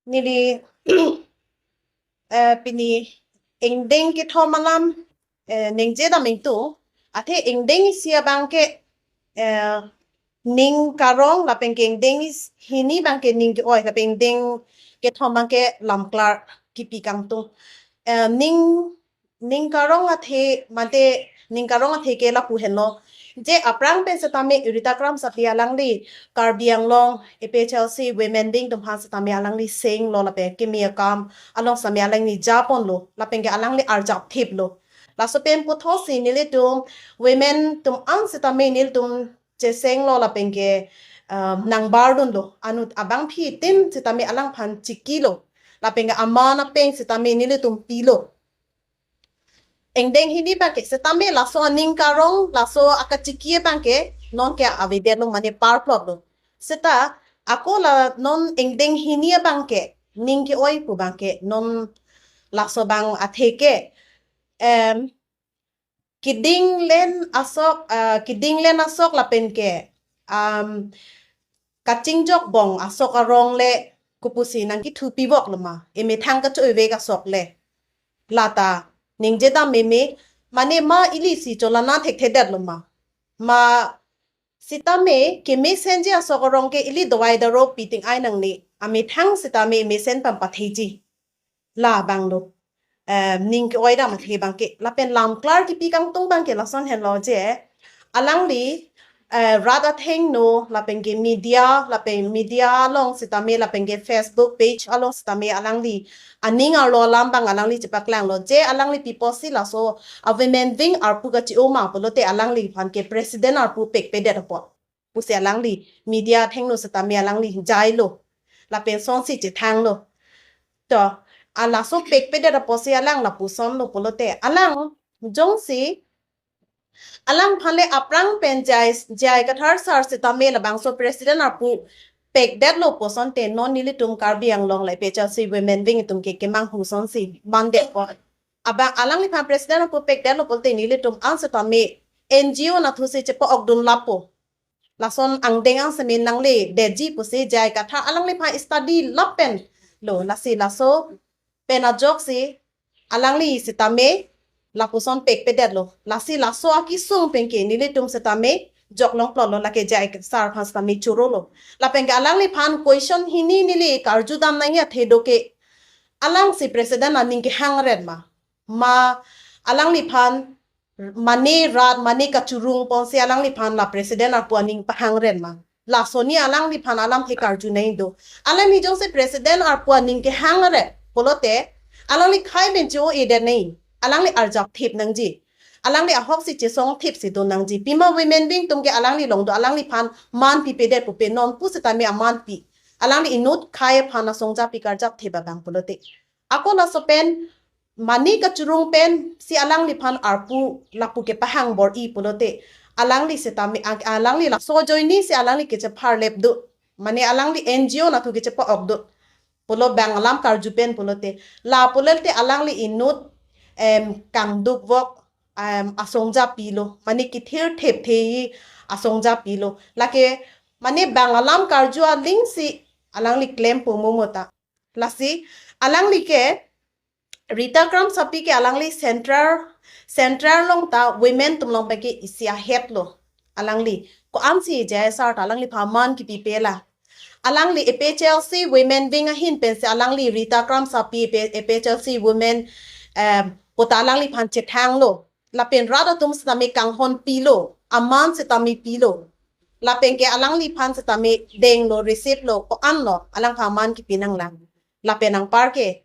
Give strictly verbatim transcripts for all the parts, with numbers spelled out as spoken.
neli eh, pini ingdeng kethom alam eh, ningje dam ingtung. Athe ingdeng isi abang ke eh, ning karong lapen ke ingdeng is hini abang ke ning ke-oi lapen ingdeng kethom abang ke lamklar kipi kangtung. Eh, ning ning karong athe mate ning karong athe ke lapu henlo. Je aphrang pen setame Rita Kramsapi alangli Karbi Anglong A P H L C Women Wing atum aphan setame alangli senglo lapen kimi akam along setame alangli japonlo lapen ke alangli arjap thiplo. Laso pen puthot si nelitum women atum an setame nelitum chesenglo lapen ke uh, nangbardunlo. Anut abangphi tin setame alangphan chikilo. Lapen ke aman apeng setame nelitum pilo. Ingdeng hini abang ke setame laso aning karong, laso akachiki abang ke non ke avedetlo mane parplotlo. Seta ako la non ingdeng hini abang ke ning ke-oi pu abang ke non laso abang athe ke em kiding len asok ah, kiding len asok lapen ke um, kachingjok bong asok arong le kopusi nangkithu pivoklo ma, emethang kacho-ivek asok le. Lata ningje dam meme, mane ma ili si cholana thekthedetlo ma. Ma setame kemesenji asok arong ke ili dawai daro piting ai nangne. Amethang setame mesen pampatheji. La abanglo. Eh, ning ke-oi dam athe abang ke. Lapen lamklar kipi kangtung abang ke lason henlo je. Alangli eh, rat athengno lapen ke media, lapen media along setame lapen ke Facebook page along setame alangli aning arlo alam abang alangli chepaklanglo. Je alangli pi apotsi laso a Women Wing arpu kachi-o ma pulote alangliphan ke president arpu pekpedet apot pusi alangli media athengno setame alangli jailo. Lapen sonsi chethanglo. To, alaso pekpedet apotsi alang lapusonlo pulote. Alang jongsi alangphan le aphrang pen J I, J I Kathar sir setame labangso president arpu pekdetlo pu asonte non nelitum Karbi Anglong le A P H L C Women Wing atum ke kemanghu asonsi mandetpo. Abang alangliphan president arpu pekdetlo pulote nelitum an setame N G O nathusi chepa-okdun lapo. Lason angdeng angsemin nangledetji pusi J I Kathar alangliphan study lapenlo. Lasi laso pen ajoksi alangli setame lapuson pekpedetlo. Lasi laso akesung pen ke nelitum setame joklongplotlo, lake J I sir aphan setame chorolo. Lapen ke alangliphan question hini neli karju dam nangji athe do ke, alangsi president aning kehang ret ma? Ma alangliphan mane rat mane kachurung ponsi alangliphan la president arpu aning pahang ret ma? Laso ni alangliphan alamthe karju nangji do. Alangli jongsi president arpu aning kehang ret pulote alangli khei pen cho-edet nangji. Alangli arjap thip nangji. Alangli ahoksi chesong thipsi do nangji. Pima Women Wing atum ke alangli along do, alangliphan man pipedet pupe, non pu setame aman pi. Alangli inut khei aphan asong japi karjap thip abang pulote. Ako laso pen mane kachurung pensi alangliphan arpu lapu kepahang bor-i pulote, alangli setame ang-, alangli laso ajoinesi alangli kechepharlep do. Mane alangli N G O nathu kechepa-ok do pulo abang alam karju pen pulote. La pulote alangli inut em kangduk vok em asong japilo. Mane kethir thepthe asong japilo. Lake mane abang alam karju alingsi alangli klempo momo ta. Lasi alangli ke Rita Kramsapi ke alangli central, central along ta women atum along pen ke isi a-head lo. Alangli ko-ansi J I sir ta alangliphan man kipipe la. Alangli A P H L C Women Wing ahin pensi alangli Rita Kramsapi A P, A P H L C Women em puta alangliphan chethanglo. Lapen rat atum setame kanghon pilo, aman setame pilo. Lapen ke alangliphan setame denglo, receive lo, ko-anlo, alangphan man kipi nanglang. Lapen anpar ke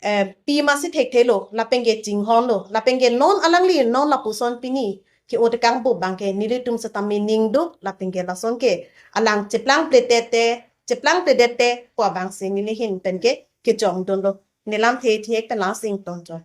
eh, pima si thekthelo, lapen ke chinghonlo, lapen ke non alangli non lapuson pini ke-o tekangpo abang ke nelitum setame ningduk, lapen ke lason ke alang cheplangpledet te, cheplangpledet te pu abangsi neli ahin pen ke kejongdunlo. Nelamthe thek pen la sing tonjo.